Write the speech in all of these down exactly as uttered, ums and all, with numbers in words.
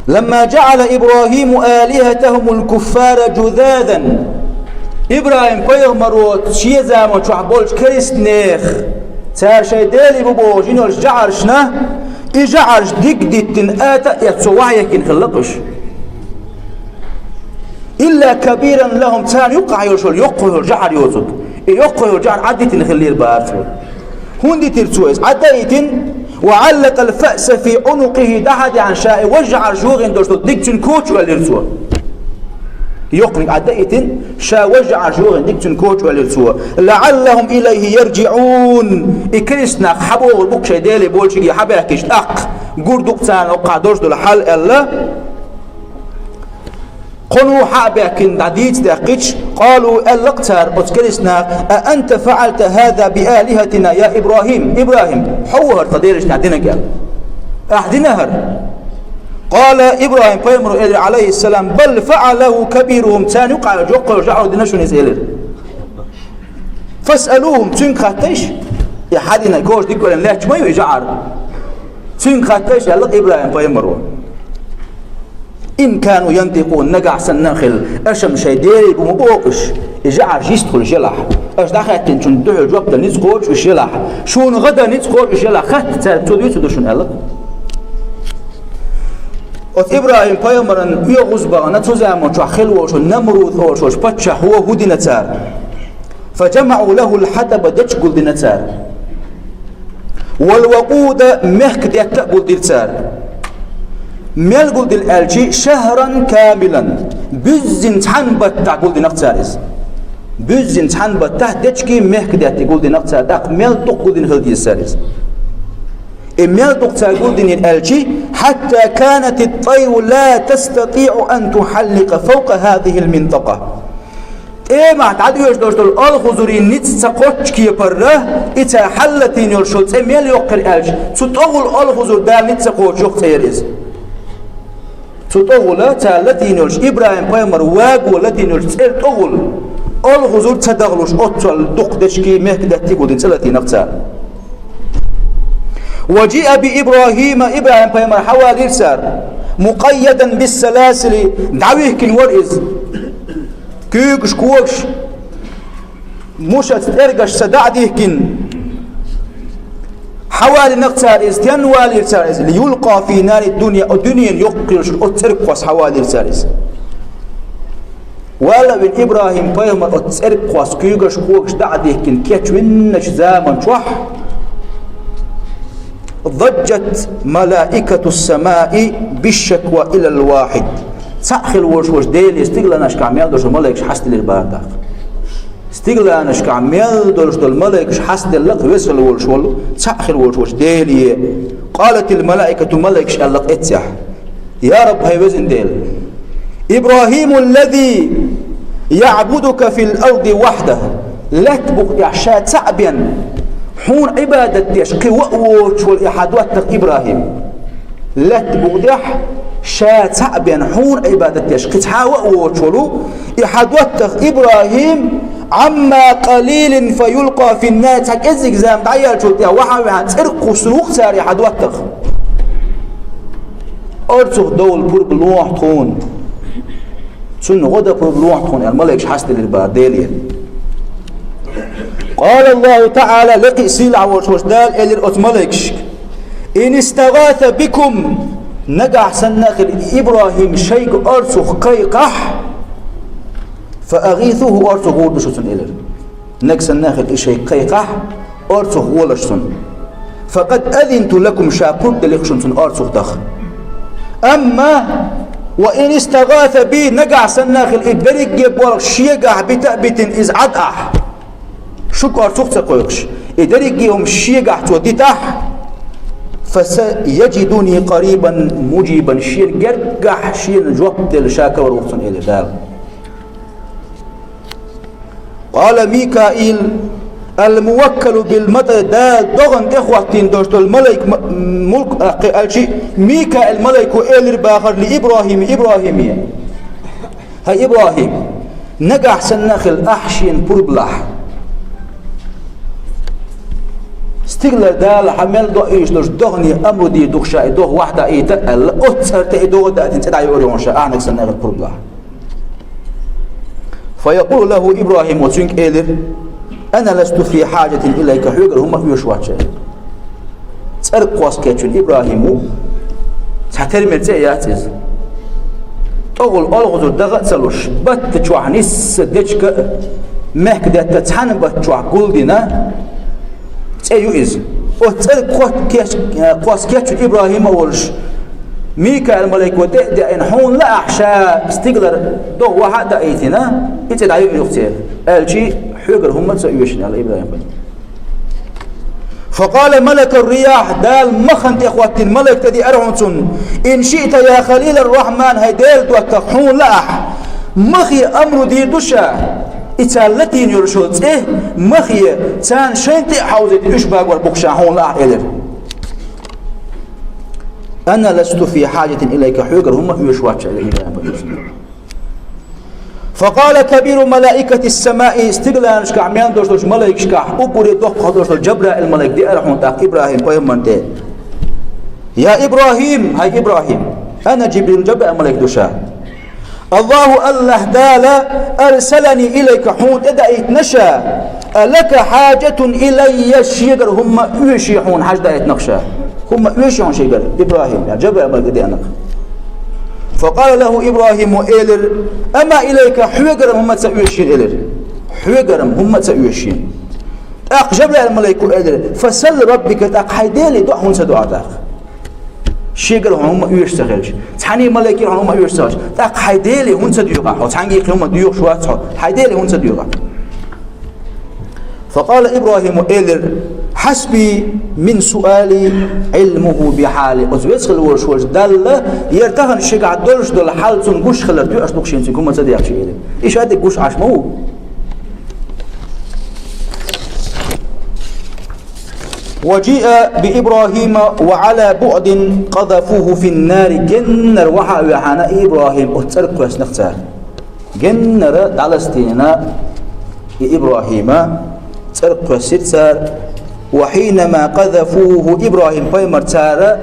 لما جعل إبراهيم آلهتهم الكفار جذاذا. ИбрахӀим пайхамаро шен заман чохь болчу керстанех, цара шайн дела бу бохуш йина йолчу жӀарашна, и жӀараш диг диттина, ата а эцна, цо вахьехкина хилла уьш. إلا كبيرا لهم, царна юккъехь йолуш йолу йоккха йолу жӀар йоцург. И йоккха йолу жӀар Ӏадитина хиллера бахара цо. ХӀунда дитира цо иза? Ӏаддаийтина, وعلق الفأس في عنقه, дӀахьадаьхьна ша и важа жӀар йохийна долуш долу диг цуьнан коча оьллира цо. Йоккханиг Ӏаддаийтина, ша важа жӀар йохийна диг цуьнан коча оьллира цо. لعلهم إليه يرجعون. И керстанех хьан богӀур бу-кх шайн дела болчуьнга хьан баьхкича тӀаккха гур ду-кх царна оккхахь долуш долу хьал аьлла, кхунна хьан а баьхкина дӀа дийца даьккхича, قالوا, аьлла-кх цара оцу керстанаха: أأنت فعلت هذا بآلهتنا يا إبراهيم؟ ИбрахӀим, хьо ву хӀара тхан делашна динарг аьлла? Ахьа дина хӀара? قال, ИбрахӀим пайхамаро элира, عليه السلام: بل فعله كبيرهم, царна юккъехь йолчу жӀаро дина шуна иза, элира. فاسألوهم, цуьнга хаттайша, и хьан дина, коча дика оьллина лаьтташ ма ю и жӀар. Цуьнга хаттайша, аьлла-кх ИбрахӀим пайхамаро. إن كانوا ينطقون, нагахь санна а хилла, аша-м шайн дела бу ма боху уьш, и жӀараш йист хуьлуш елахь. Аша дӀахаьттинчунна дуьхьал жоп дан ницкъ кхочуш уьш елахь. Шуна гӀо дан ницкъ кхочуш уьш елахь, хатта цаьрга, цо дуьйцур ду шуна, аьлла. Оцу ИбрахӀим пайхамаран оьгӀаз бахана, цу заман чохь хилла волуш Намруд олуш волчу паччахьо хӀун дина цара? فجمعوا له الحطب, дечиг гулдина цара. والوقود, мехкан детта а гулдира цара. Мел гулдина аьлча, شهرا كاملا, буьззина цхьана баттахь гулдина-кх цара иза. Буьззина цхьана баттахь дечигий, мехкан деттий гулдина-кх цара, тӀаккха мел дукха гулдина хила деза цара иза. И мел дукха цара гулдинера аьлча, حتى كانت الطير لا تستطيع أن تحلق فوق هذه المنطقة. ТӀемахь дӀадоьжуш долуш долу олхазарийн ницкъ ца кхоччу кепара, и цара хьалалатийна йолуш йолу цӀе мел йоккха хир аьлча, цу тӀогӀула олхазар Дала ницкъ ца кхочуш йоккха цӀе яра иза. Цу тӀогӀула цара латийна йолуш, ИбрахӀим пайхамар ваго латийна йолуш цӀера тӀогӀула олхазар ца дахлуш, оццул дукха дечигий, мехкан деттий гулдина цӀе латийна-кх цара. وجيء بإبراهيم, ИбрахӀим пайхамар хьавалийра цара, مقيدا بالسلاسل, дӀавихкина вара иза. Куьйгаш, когаш, мушаца, тӀергашца дӀа а дихкина, хьавалийна-кх цара иза, стенна валийра цара иза, ليلقى في نار الدنيا, о дуьненан йоккхачу оцу цӀергахоста хьавалийра цара иза. Вала а вина, ИбрахӀим пайхамар оцу цӀергахоста куьйгаш, когаш дӀа а дихкина кечвинначу заман чохь, ضجت ملائكة السماء بالشكوى إلى الواحد. Цхьаъ хила волуш волчу Деле стигланашкахь мел долуш малайкаш хьастелира бара тӀаккха. Стигланашкахь мел долуш долу малайкаш хьастелла-кх веза хила волуш волу, цхьаъ хила волуш волчу Деле. قالت الملائكة, малайкаш аьлла-кх эццехь: يا رب, хӀай везан Дела, إبراهيم الذي يعبدك في الأرض وحده, лаьтта букъа тӀехь ша цхьаъ бен, хьуна Ӏибадат деш кхин ван а воцуш волу и хьан доттагӀа ИбрахӀим. Лаьтта букъа тӀехь ша цхьаъ бен, хьуна Ӏибадат деш кхин цхьа а ван а воцуш волу и хьан доттагӀа ИбрахӀим, عما قليل فيلقى في النار, цхьа кӀеззиг зама дӀаяьллачул тӀехь вахьа а ваьхьна цӀерга кхуссур ву-кх цара и хьан доттагӀа. Орцух довла пурба лохьа тхуна. Цунна гӀо дан пурба лохьа тхуна, аьлла, малайкаш хьастелира бара Деле. قال الله تعالى, лекхий сийлахь волуш волчу Дала элира оцу малайкашка: إن استغاث بكم, нагахь санна а хилла ИбрахӀим шайга орцух кхайкхахь, فأغيثوه, орцух гӀур ду шу цунна, элира. Нагахь санна а хилла и шайга кхайкхахь, орцух гӀолаш цунна. فقد أذنت لكم, ша пурба делира шуна цунна орцух даха. Амма وإن استغاث بي, нагахь санна а хилла и дерриге болх шегахь бита а битина иза Ӏад ахь, шуьга орцух а ца кхойкхуш, и дерриге хӀума шегахь цо дитахь, فسيجدني قريبا مجيبا, шена гергахь шена жоп делла ша карор ву-кх цунна, элира Дала. قال ميكائيل الموكل بالمطر, Дала догӀана тӀехӀоттийна долуш долу малайк, м-, мулк а кхин аьлчи, Микаил малайко элира бахара ли ИбрахӀиме, ИбрахӀиме: хӀай ИбрахӀим, нагахь санна а хилла ахь шена пурба лахь, Стигалара Дала хьа мел доуьйтуш долчу догӀане амру дийр ду-кх ша, и догӀа вахьа даийта аьлла, оццу цӀарца и догӀа а даийтина цӀе дӀайоьллура хьуна ша, ахьаниг санна аьлла пурба лахь. فيقول له إبراهيم, оцуьнга элира: «أنا لست في حاجة إليك», хьоьгара хӀумма а оьшуш вац ша. ЦӀерга кхоссакхеттачун ИбрахӀим ву, цхьа термера цӀе а яц иза. ТӀехула олхазар дагӀа а ца луш, батта чохь нисса дечка а, мехкан детта цхьана батта чохь гулдина цӀе ю иза. Оцу цӀерга кхотт-, кеч-, кхоссакхеттачун ИбрахӀим а волуш, Микаил малайко тӀе а деана, хьуна лаахь ша стигалара догӀа вахьа а даийтина, и цӀе дӀайоьллу-кх церан, аьлча, хьоьгара хӀумма а ца оьшина аьлла ИбрахӀим-пайхамара. فقال ملك الرياح, Дала махана тӀе хӀоттийна малайк тӀедеара хьуна цунна: «إن شئت يا خليل الرحمن, хӀай Делан доттагӀа, хьуна лаахь, махе амру дийр ду ша, и цара латийна йолуш йолу цӀе махе, царна шайна тӀе а хьовзийта, уьш багор бу-кх ша, хьуна лаахь», — элира. «أنا لست في حاجة إليك», хьоьгара хӀумма а оьшуш вац ша, элира ИбрахӀим-пайхамара. فقال كبير ملائكة السماء, стигаланашкахь мел долуш долчу малайкашкахь уггаре доккхах долуш долу Джабраил-малайк деара хьуна тӀаккха ИбрахӀим-пайхамарна тӀе: «يا إبراهيم, хӀай ИбрахӀим, أنا جبريل, Джабраил-малайк ду ша. الله, АллахӀ Дала, أرسلني إليك, хьуна тӀедаийтина ша, ألك حاجة إلي, шегара хӀумма оьший хьуна хьажа даийтина-кх ша». ХӀумма оьший хьуна шегара, ИбрахӀим, яъни Джабраил-малайк тӀедеана-кх. فقال له إبراهيم, элира: «أما إليك, хьоьгара хӀумма ца оьший шена?» — элира. «Хьоьгара хӀумма ца оьший шена». ТӀаккха Джабраил-малайко элира: «فسل ربك, тӀаккха хьайн Деле доӀа хӀунда ца до ахь тӀаккха? Шегара хьуна хӀумма оьшуш ца хилча, цхьанний малайкера хьуна хӀумма оьшуш ца хилча, тӀаккха хьайн Деле хӀунда ца доьху ахь? Хьо цхьаьнгге хӀумма доьхуш вац хьо, хьайн Деле хӀунда ца доьху ахь?» فقال إبراهيم, элира: «حسبي من سؤالي علمه بحالي». Оцу веза хила волуш волчу Далла, яра тахана шегахь долуш долу хьал цунна гуш хилар тоьаш ду-кх шена, цуьнга хӀумма ца дехча, элира. И ша дерг гуш Ӏаш ма ву. وجيء بإبراهيم وعلى بعد قذفوه في النار. Геннара вахьа а ваьхьана, и ИбрахӀим оцу цӀерга кхоьссина-кх цара. Геннара дӀаластийна и ИбрахӀима цӀерга кхоьссира цара. وحينما قذفوه, ИбрахӀим-пайхамар цара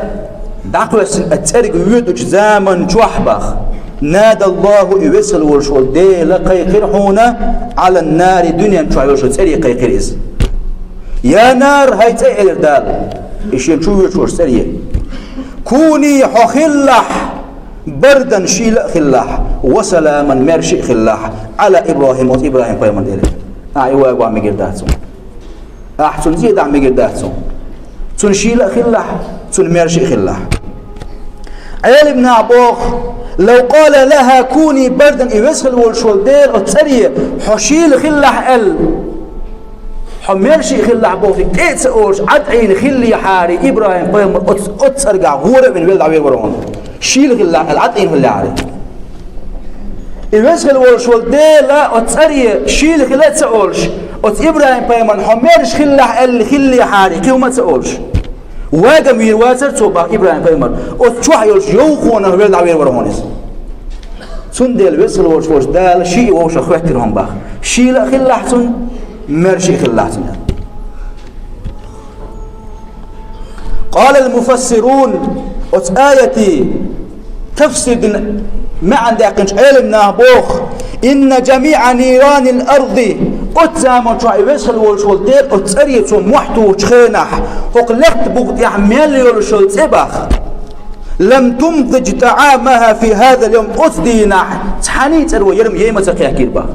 дӀакхоьссина оцу цӀерга воьдучу заман чохь баха, نادى الله, и веза хила волуш волу Дела кхайкхира хьуна, على النار, дуьнен чохь йолуш цӀере кхайкхира иза. «يا نار, хӀай цӀе», — элира Дала, и шена чу воьдуш волчу цӀере. «كوني, хьо хилалахь, бардан, шийла а хилалахь, ва саламан, маьрша а хилалахь, Ӏала Ибрахим, оцу ИбрахӀим-пайхамар дерриг. Ахьа и вагавахь мегар дац хьуна. Ахьа цунна зен дахь мегар дац хьуна. Цунна шийла а хилалахь, цунна маьрша а хилалахь». Ӏелам наха боху: «لو قال لها كوني بردا», и веза хила волуш волу Дела оцу цӀаре, хьо шийла хилалахь аьлла, хьо маьрша а хилалахь боху, тӀе а ца олуш, Ӏад Ӏийна хиллехьара, ИбрахӀим-пайхамар оцу, оцу цӀаргахь гӀора а вина, велла дӀавер вара хьуна. Шийла хилалахь аьлла, Ӏад Ӏийна хиллехьара. И веза хила волуш волу Дела оцу цӀаре шийла хила а ца олуш, оцу ИбрахӀим-пайхамарна хьо маьрша хилалахь аьлла хиллехьара, кхин хӀума а ца олуш. Вагам вийр вацара цо баха ИбрахӀим-пайхамар. Оцу чохь йолуш йовхонах велла дӀавер вара хьуна иза. Цундела веза хила волуш волчу Дала ший вовшах хоьттира хьуна баха. Шийла а хилалахь цунна, маьрша а хилалахь цунна. قال المفسرون, оцу аятан тафсир дина маьӀна даьккхинчу Ӏелам наха боху: «إن جميع نيران الأرض», оцу заман чохь и веза хила волуш волу Дела оцу цӀаре цо мохь тухучу хенахь, хӀокху лаьттан букъа тӀехь мел йолуш йолу цӀе баха, «لم تمضج طعامها في هذا اليوم», оцу дийнахь цхьаьний цӀаро ярма яй ма ца кхехкира баха.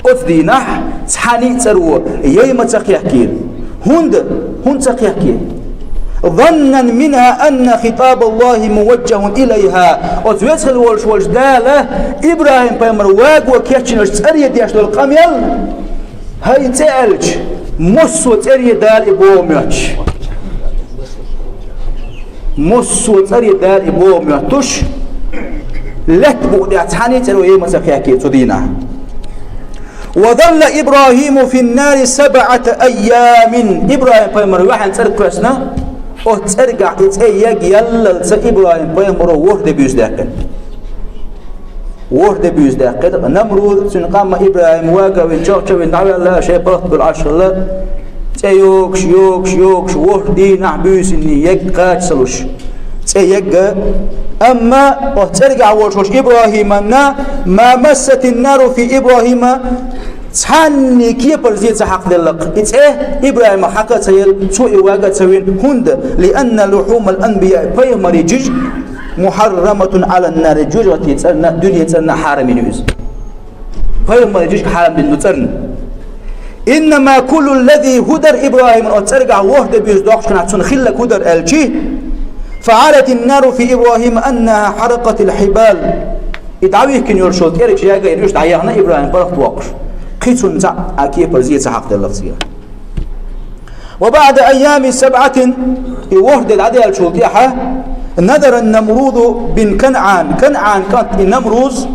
Оцу дийнахь цхьаьний цӀаро яй ма ца кхехкира. ХӀунда? ХӀунда ца кхехкира? «ظنا منها أن خطاب الله موجه إليها». Оцу веза хила волуш волчу Дала ИбрахӀим-пайхамар ваго кечйинарш цӀаре деш долу къамел, хӀай цӀе аьлча, массо а цӀаре Дала и боху моьттуш. Массо а цӀаре Дала и боху моьттуш, лаьттан букъа тӀехь цхьаьний цӀаро яй ма ца кхехкира цу дийнахь. «وظل إبراهيم في النار سبعة أيام». ИбрахӀим-пайхамар ваьхьана цӀерга кхоьссина, оцу цӀергахь и цӀе яг яллалца ИбрахӀим-пайхамаро ворхӀ де буьйса даьккхина. ВорхӀ де буьйса даьккхира. Намруд, цуьнан къам а, ИбрахӀим вага а вина, чохча а вина, дӀаваьлла, шайн палхта бала Ӏаш хилла. ЦӀе йогаш, йогаш, йогаш, ворхӀ дийнахьа-буьйсанна егга кхача ца луш. ЦӀе егга. Амма оцу цӀергахь волуш волчу ИбрахӀиманна: «Ма массатин нару фи ИбрахӀима», цхьанна кепара зе ца хьакхаделла-кх и цӀе ИбрахӀимах хьакха а ца елла, цо и вага а ца вина. ХӀунда? «Лианна лухьумал анбияи», пайхамарийн жижиг, «мухьарраматун Ӏалан нари», жоьжахатин цӀарна, дуьнен цӀарна хьарам йина иза. Пайхамарийн жижиг хьарам дина ду цӀарна. «Иннама куллу ллази», хӀу дара ИбрахӀиман оцу цӀергахь ворхӀ де буьйса доккхучу хенахь цунна хилларг хӀу дара аьлчи, «фаӀарифтин нару фи ИбрахӀима аннаха хьаракъатил хьибал». И дӀавихкина йолуш йолу кӀеригаш яга а йина, уьш дӀаяхна ИбрахӀим паргӀат воккхуш. Кхин цунна цхьа а кепара зе ца хьакхаделла-кх цигахь. «Ва баӀда айямин сабӀатин», и ворхӀ де дӀадаьллачул тӀаьхьа, «надара Намруду бин КанӀан», КанӀан кӀант и Намруз,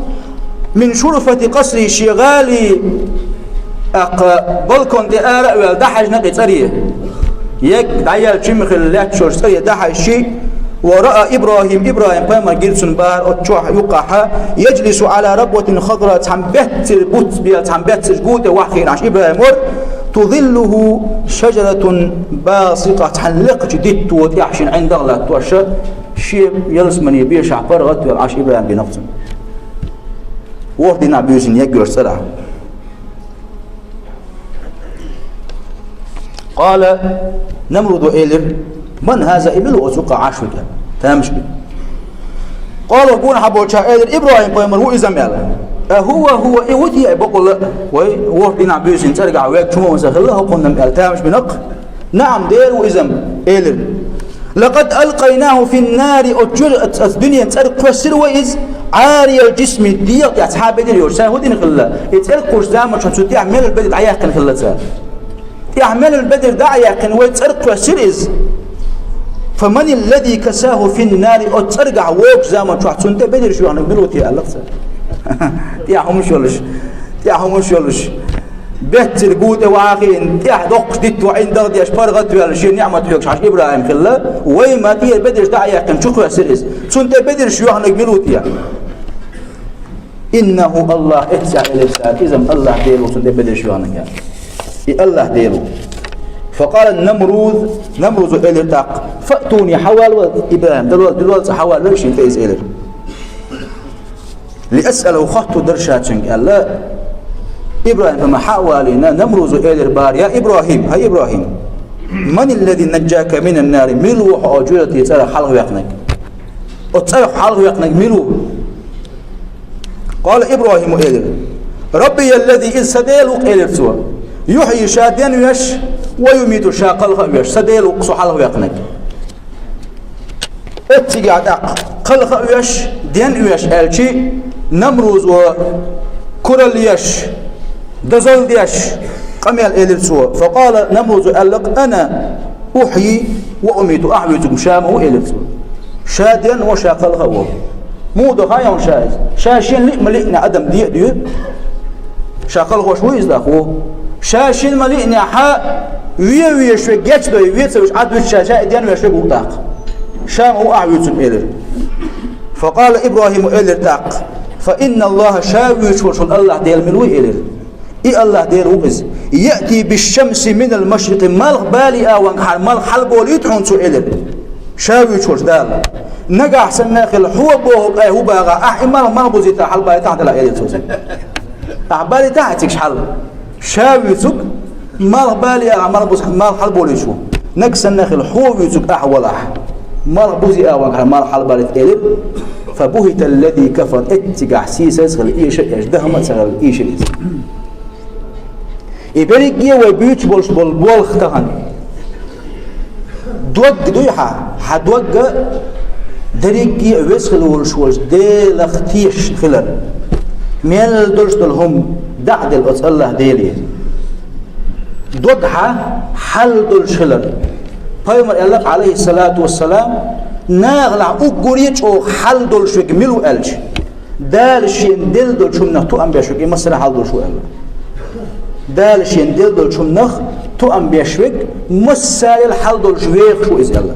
«мин шурфати къасри», шен гӀали, тӀаккха балкон тӀе ара а ваьлла, дӀахьаьжна-кх и цӀаре. Егга дӀаелла чимхилла лаьтташ йолчу цӀаре дӀахьаьжчи, «ва раъа ИбрахӀим», ИбрахӀим-пайхамар гира цунна бахара оцу чохь юккъахьа, «яжлису Ӏала рабватин хадра», цхьана беццара буц бела, цхьана беццачу гу тӀе ваххийна Ӏаш ИбрахӀим вара, «тузиллуху шажаратун басикъа», цхьана лекхачу дитто тӀехь шена ӀиндагӀ латтош, шен ялсамане бешахь паргӀат а ваьлла Ӏаш ИбрахӀим гина-кх цунна. ВорхӀ дийнахь-буьйсанна егга йолчу цӀарахь. Къала, Намрудо элира: «Ман хӀаза, и мила ву оцу юккъехь Ӏаш верг?» — аьлла. Тамаш бина. Къала, гонахьа болчара элира: «ИбрахӀим-пайхамар ву иза», — аьлла. «АхӀува хӀува, и ву те, и бакъволу а, вай ворхӀ дийнахь-буьйсанна цӀергахь верг чу ма ван ца хилла хӀокхунна?» — аьлла, тамаш бина-кх. «Наам, дера ву иза», — элира. «Лакъад алкъайнаху фин-нари», оцу чуьра, оцу, оцу дуьненан цӀерга кхоьссира вай иза, «Ӏариял-жисми», дегӀан тӀехь цхьа а бедар йоцуш, сан хӀун дина хилла? И цӀерга кхуьссучу заманчохь цу тӀехь мел бедар дӀаяьккхина хилла цара. ТӀехь мел бедар дӀа а яьккхина, вай цӀерга кхоьссира иза. «Фаманиллази касаху фин-нари», оцу цӀергахь вогучу заманчохь цунна тӀе бедарш йоьхнарг мила ву те, аьлла-кх цара. ТӀехь хӀумаш йолуш, тӀехь хӀумаш йолуш. Беццара гу тӀе вахийна, тӀехь доккхуш дитто ӀиндагӀ деш, паргӀат а ваьлла, шен ниӀмат хьоьгуш Ӏаш ИбрахӀим хилла, вай ма тӀера бедарш дӀа а яьккхина, чу кхоьссира иза. Цунна тӀе бедарш йоьхнарг мила ву те? «ИннахӀу АллахӀ», эццехь элира цара, иза-м АллахӀ Дела ву, цунна тӀе бедарш йоьхнарг. И АллахӀ Дела ву. Факъала Намруз, Намрузо элира тӀаккха: «Фаътуни», хьавалавелла, ИбрахӀим, далвелла, дуьлвелла цӀа хьавалавелла, шена тӀе иза элира. «ЛиасъалахӀу», хатто дара ша цуьнга аьлла, ИбрахӀим-пайхамар хьа а валийна, Намрузо элира бахара: «Я ИбрахӀим, хӀай ИбрахӀим, маниллази наджжака минан-нари, мила ву хьо оцу жоьжахатин цӀарах хьалхаваьккхинарг? Оцу цӀарах хьалхаваьккхинарг мила ву?» Къала, ИбрахӀимо элира: «Раббияллази», иза сан Дела ву-кх, элира цо, «юхьйи», ша денвеш, «ва юмиту», ша кхалха а веш, сан Дела ву-кх со хьалхаваьккхинарг. Оццигахь тӀаккха кхалха а веш, ден а веш аьлчи, Намрузо куралла еш, дозалла деш, къамел элира цо. Факъала, Намрузо аьлла-кх: «Ана ухьйи ва умиту», ахь вуьйцург ша ма ву, элира цо. Ша ден а ву, ша кхалха а ву. Муха до хаьий хьуна ша иза? Ша шена лиъ ма лиънехь адам де а дуьйцу. Ша кхалхош вуй иза, тӀаккха ву? Ша шена ма лиънехь, вен везаш верг гечдой, вен ца веш Ӏад вуьту ша, ша и ден веш верг ву тӀаккха. Ша ма ву ахь вуьйцург, элира. Факъала ИбрахӀимо элира тӀаккха: «Фа инна АллахӀа», ша вуьйцуш волуш волу АллахӀ Дела мила вуй, элира. И АллахӀ Дела ву иза. «Яъти бишшамси минал машрикъи», малх бале агӀонгахьара малх хьалаболуьйту хьуна цо, элира. Ша вуьйцуш волчу Дала. Нагахь санна а хилла, хьо бохург айхьа хӀун багӀахь, ахь и малх, малх бузийтахь, хьалабалийтахь делахь, элира цо цуьнга. Ахь балийтахь а цигахь хьал. Ша вуьйцург, малх бале агӀахь, малх буз-, малх хьалаболуьйтуш ву. Нагахь санна а хилла, хьо вуьйцург ахь валахь, малх бузе агӀонгахьара малх хьалабалийта, элира. «Фабухиталлази кафар», эццигахь сийсаз а хилла, эша а эшна, дахма а ца хилла, ийшира иза. И берриге а вай буьйцуш болуш болу болх тахана. Дог дуй хьан, хьан догга дерриге а веза хила волуш волчу Делах тешаш хилар. Мел долуш долу хӀума дахьаделла оцу АллахӀ Деле. Дог хьан хьал долуш хилар. Пайхамар аьлла-кх, Ӏалайхиссалату вассалам, нахалахь уггаре а чӀогӀа хьал долуш верг мила ву аьлча, Дала шена делла долчу хӀуманах тоам беш верг, и массара а хьал долуш ву аьлла. Дала шена делла долчу хӀуманах тоам беш верг, массарел а хьал долуш вехаш ву иза аьлла.